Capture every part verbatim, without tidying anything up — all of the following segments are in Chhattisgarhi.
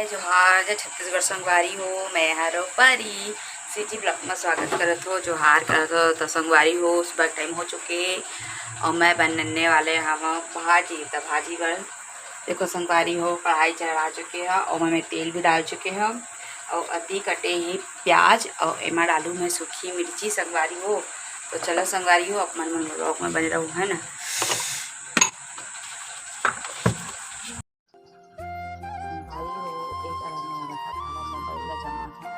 जोहार, जय छत्तीसगढ़ संगवारी हो, मैं हरों परी। CG vlog में स्वागत करत हो, जोहार करत हो। तो संगवारी हो, सुबह के time हो चुके हे और मैं बनने वाले हवं भाजी। त भाजी बर देखो संगवारी हो, कढ़ाई चढ़ा चुके हे और मैं तेल भी डाल चुके हे और अति कटे हे प्याज और एमा डालू मैं सूखी मिर्ची संगवारी हो। तो चलो संगवारी हो, अपन मन vlog में बने रहो, है ना। भाई हो, एक अरंग में रखा खाना मोबाइल ला जमा था,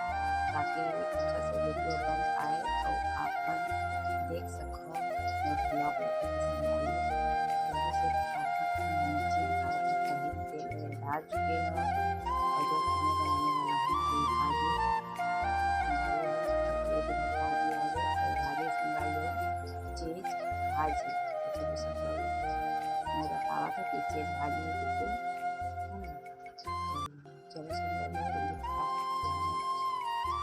ताकि अच्छा से वीडियो बन पाए और आप मन देख सको मोर vlog ला। कैसे बनाई हो, जल्दी से फटाफट मिर्ची डाल के कढ़ी तेल में डाल चुके हैं और जो खाना बनाने वाला है, अभी भाजी, भाजी, ये देखो भाजी आ गई और भाजी संभाल लो, चीज भाजी, चीज भाजी, मैं बतावा था कि चीज भाजी है, बिल्कुल। चलो, सुंदर है, ये देखो,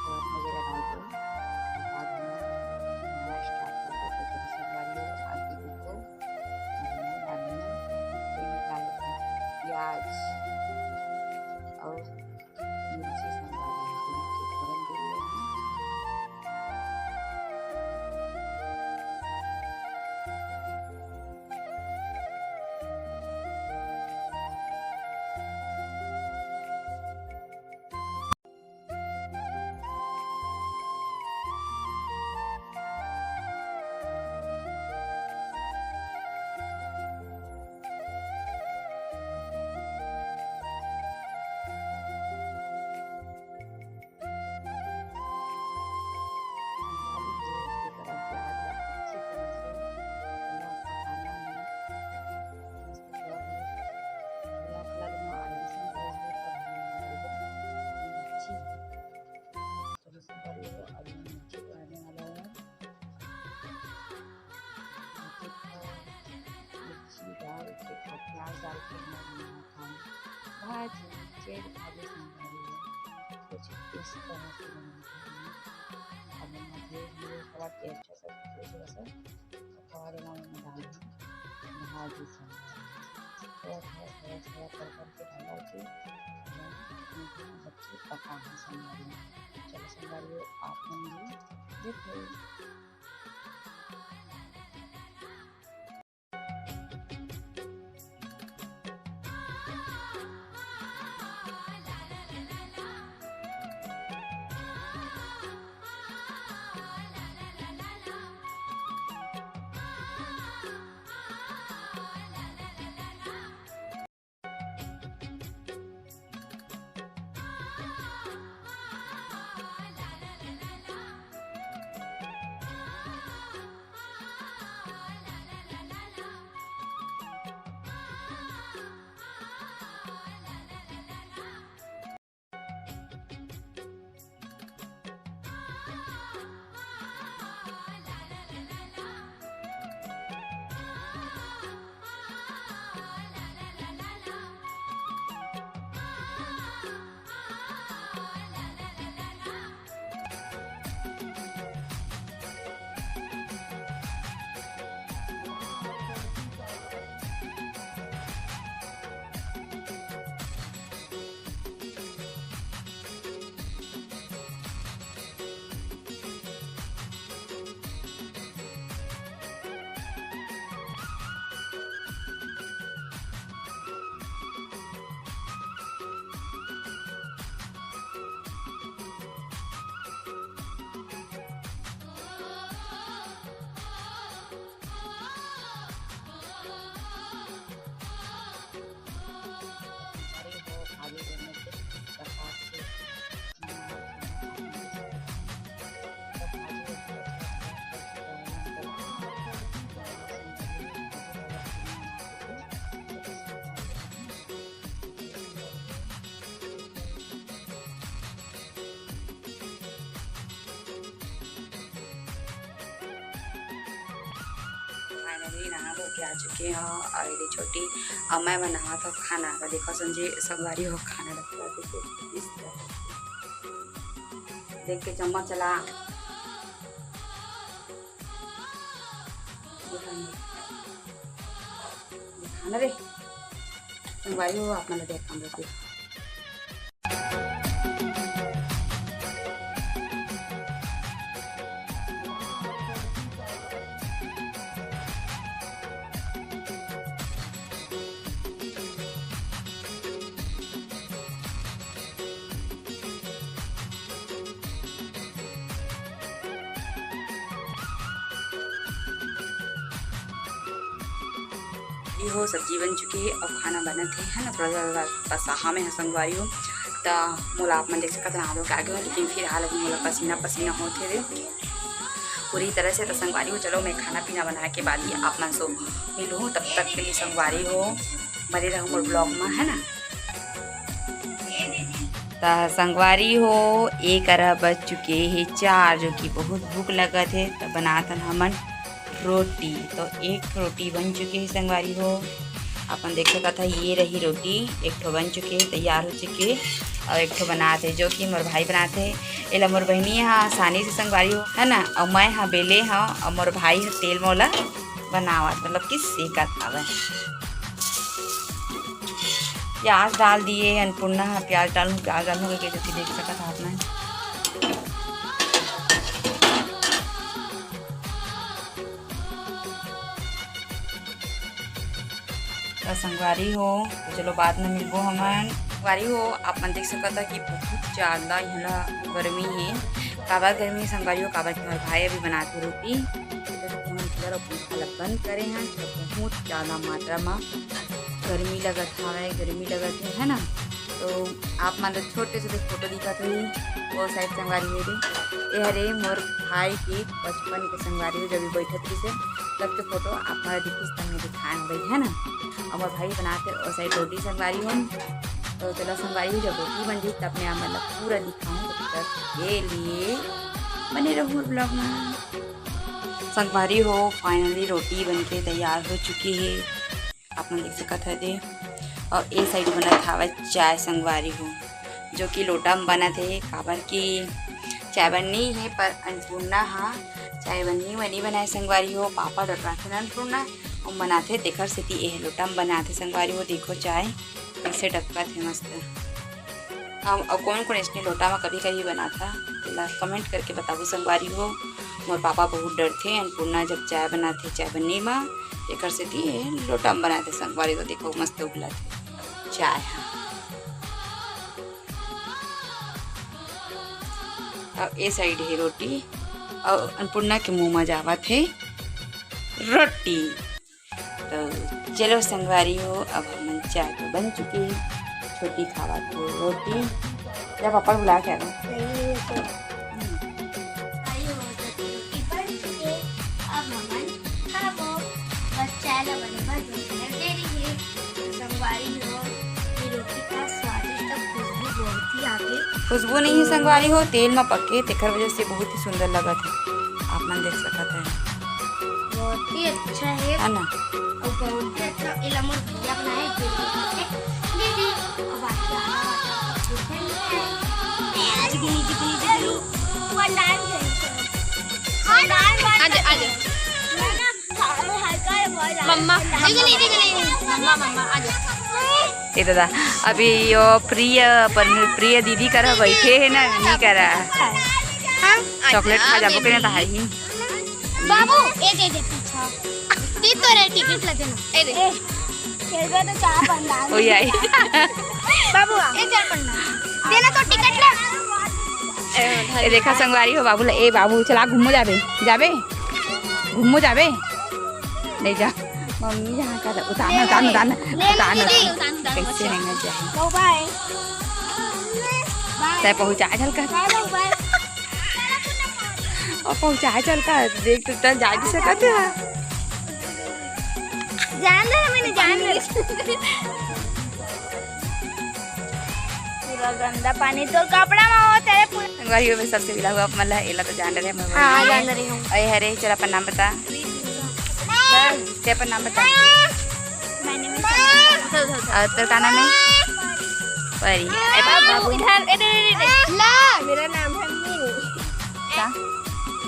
और वगैरह डाल दो। उसके बाद हम हमारा start कर देते हैं। चलो, संगवारी हो, आगे देखो, हमने डालने में ये डाल दिया प्याज और मिर्ची, संगवारी हो, मिर्ची फोरन दे दिया हमने। मिर्ची डाल के और प्याज डाल के मैं बनाया था भाजी, चेज भाजी संगवारी हो। कुछ इस तरह से बनाया था। अब मैं धीरे धीरे थोड़ा टेस्ट कर, थोड़ा सा पकौड़े में मैं डालूँ भाजी संगवारी। थोड़ा थोड़ा थोड़ा थोड़ा कर करके डाल के मैं इनको बच्चे पका है संगवारी। चलो संगवारी हो, आप मन भी देखो। Finally नहा धो के आ चुके हो और ये छोटी और मैं बनावत हो खाना। तो देखो संजी, संगवारी हो, खाना रखा है, देखो इस तरह। देख के चम्मच चला। खाना रे संगवारी हो, आप मन देख हम लोग। हो, सब्जी बन चुके हे अउ खाना बनत हे, है ना, थोड़ा सा बसाहा में हे संगवारी हो। त मोला आप मन देख सकत हव, नहा धो के आगे हो, लेकिन फिलहाल अभी मोला पसीना पसीना होत हे रे। पूरी तरह से। त संगवारी हो, चलो मैं खाना पीना बना के बाद ही आप मन से मिलहूँ। तब तक के लिए संगवारी हो, बने रहो मोर vlog में, है ना। त संगवारी हो, ए करा बज चुके हे चार, जो कि बहुत भूख लगत हे। त बनात हन हमन रोटी। तो एक ठो रोटी बन चुके हे संगवारी हो, अपन देख सकत ह, ये रही रोटी, एक ठो बन चुके हे, तैयार हो चुके हे, अउ एक ठो बनात हे, जो कि मोर भाई बनात हे। एला मोर बहिनी ह आसानी से संगवारी हो, है ना, अउ मैं ह बेले हव, अउ मोर भाई ह तेल म ओला बनावत, मतलब कि सेकत हवय। प्याज डाल दिए अन्नपूर्णा ह, प्याज डालूँ, प्याज डालूँ करके, जो कि देख सकत ह आप मन। त संगवारी हो, तो चलो बाद में मिलबो हमन। संगवारी हो, आप मन देख सकत ह कि बहुत ज्यादा यहाँ गर्मी हे। काबर गर्मी हे संगवारी हो? काबर कि हमर भाई अभी बनाथे रोटी, तो हम कूलर अउ पंखा ला बंद करे हन, तो बहुत ज्यादा मात्रा में गर्मी लगत हवय, गर्मी लगत हे, है ना? तो आप मन ला छोटे से फोटो दिखत होही, वो साइड संगवारी हो रे, ये हरे मोर भाई के बचपन के संगवारी हो, जब भी बैठत रहिसे, तब के फोटो आप मन ला दिखिस, तब मैं दिखाए हवे, है ना? अउ मोर भाई बनाथे वो साइड रोटी संगवारी हो। तो चलो संगवारी हो, जब रोटी बन जाही, तब मैं आप मन ला पूरा दिखाऊँ। तब तक के लिए बने रहो vlog में। संगवारी हो, finally रोटी बन के तैयार हो चुकी हे। आप मन देख सकत हव दे। अउ ए साइड बनत हावय चाय संगवारी हो, जो कि लोटा म बनत हे, काबर कि चाय बन नइ हे, पर अन्नपूर्णा ह चाय बन नइ, नइ बनाए संगवारी हो। पापड़ राखे न अन्नपूर्णा, अउ बनाथे, तेखर सेती एह लोटा म बनाथे संगवारी हो। देखो चाय कइसे टपकत हे मस्त। हम अउ कोन कोन अइसने लोटा म कभी कभी बनाथा, तेला comment करके बताबू संगवारी हो। मोर पापा बहुत डरथे अन्नपूर्णा जब चाय बनाथे, चाय बने म, तेकर सेती ए लोटा म बनाथे संगवारी हो। देखो मस्त उबलत हे चाय ह। अउ ए साइड हे रोटी, अउ अन्नपूर्णा के मुंह म जावत हे रोटी। तो चलो संगवारी हो, अब हमन चाय तो बन चुके हे, छोटी खावत हे रोटी, या पापड़ बुला के आ गए। अब हमन खाबो, बस चाय ला बने बर दो मिनट देरी हे। संगवारी हो, ये रोटी का स्वादिष्ट खुशबू बहुत ही आगे। खुशबू नहीं हे संगवारी हो, तेल म पके, तेकर वजह से बहुत ही सुंदर लगत हे। आप मन देख सकत हे। बहुत ही अच्छा हे। है ना? अउ बहुत ही अच्छा, एला मोर भैया बनाए, दीदी, दीदी, अब आके आना, आना, आना, आना। जिगनी, जिगनी, जिगनी। One time खेल करो। One time, one आजा, time। आजा। मम्मा, जिगनी, जिगनी। मम्मा, मम्मा, आजा। ए दादा, अभी यो प्रिय, पर प्रिय दीदी करा बैठे हे ना, नहीं करा। हाँ? Chocolate खा जाबो के ना, तो हाई। बाबू, ए दे दे पीछा। ती तो रे टिकट ला देना। ए दे। ए, खेलबे तो चार पन्ना। ओ याई। बाबू, आ। ए चार पन्ना। देना तो टिकट ला। ए, देखा संगवारी हो बाबू ला। ए बाबू, चला घूमो जाबे। जाबे? घूमो जाबे? नहीं जा। मम्मी यहाँ का उतारना, उतारना, उतारना। ले, ले, उतारना, दीदी, उतारना। उतारना, उतारना, कैसे उतारना। नहीं ना जाए? बाबू, bye। Bye। तै पहुँचा चल कर। Bye, बाबू, bye। अउ पहुँचाए चल का, देख तो चल जा भी सकत हे। जान दे, मैंने जान दे। पूरा गंदा पानी तोर कपड़ा में हो, तेरे पूरा। संगवारी हो, मैं सबसे मिला हुआ आप मन ला, एला तो जान रहे, मैं हाँ, जान रही हूँ। अरे हरे, चल अपन नाम बता। ते अपन नाम बता। My name is अउ तोर का नाम हे? परी। ए बाबू, बाबू। इधर, इधर, इधर, इधर। ला, मेरा नाम है मिनी। का?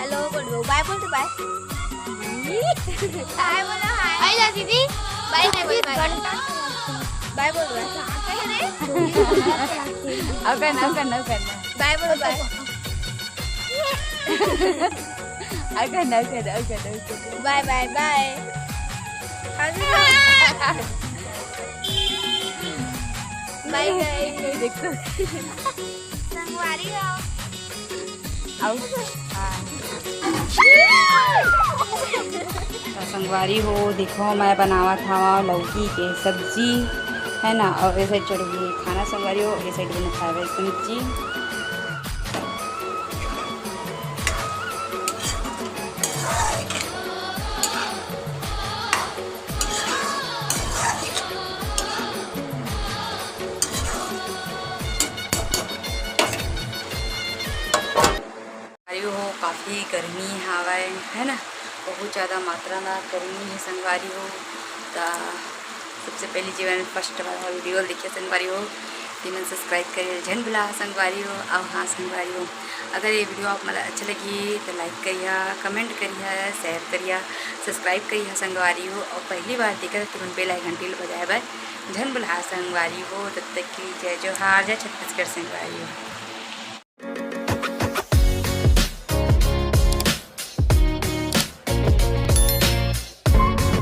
Hello बोल दो, bye बोल दो, bye। Hi बोलो, hi। Hi ला दीदी। Bye नहीं बोल, bye। Bye बोल दो, bye। अउ कर ना, अउ कर ना, अउ कर ना। Bye बोलो, bye। अउ कर ना, अउ कर ना, अउ कर ना, अउ कर ना। Bye, bye, bye। Bye, bye। कोई देख तो। संगवारी हो। अउ त संगवारी हो, देखो, मैं बनावत हवं लौकी के सब्जी, है ना, अउ ऐसे चढ़ गई खाना संगवारी हो, ऐसे बना खावे सब्जी। संगवारी हो, काफ़ी गर्मी हावय, है ना, बहुत ज़्यादा मात्रा में गर्मी है संगवारी हो। त सबसे पहले जेमन first बार मोर video ल देखिया संगवारी हो, तेमन subscribe करे झन भुला संगवारी हो। अउ हाँ संगवारी हो, अगर ये video आप मन ला अच्छा लगी तो like करिया, comment करिया, share करिया, subscribe करिया संगवारी हो। अउ पहली बार देखा तो तुरंत bell icon घंटी ल बजाए बर झन भुला संगवारी हो। तब तक के लिए जय जोहार, जय छत्तीसगढ़ संगवारी हो।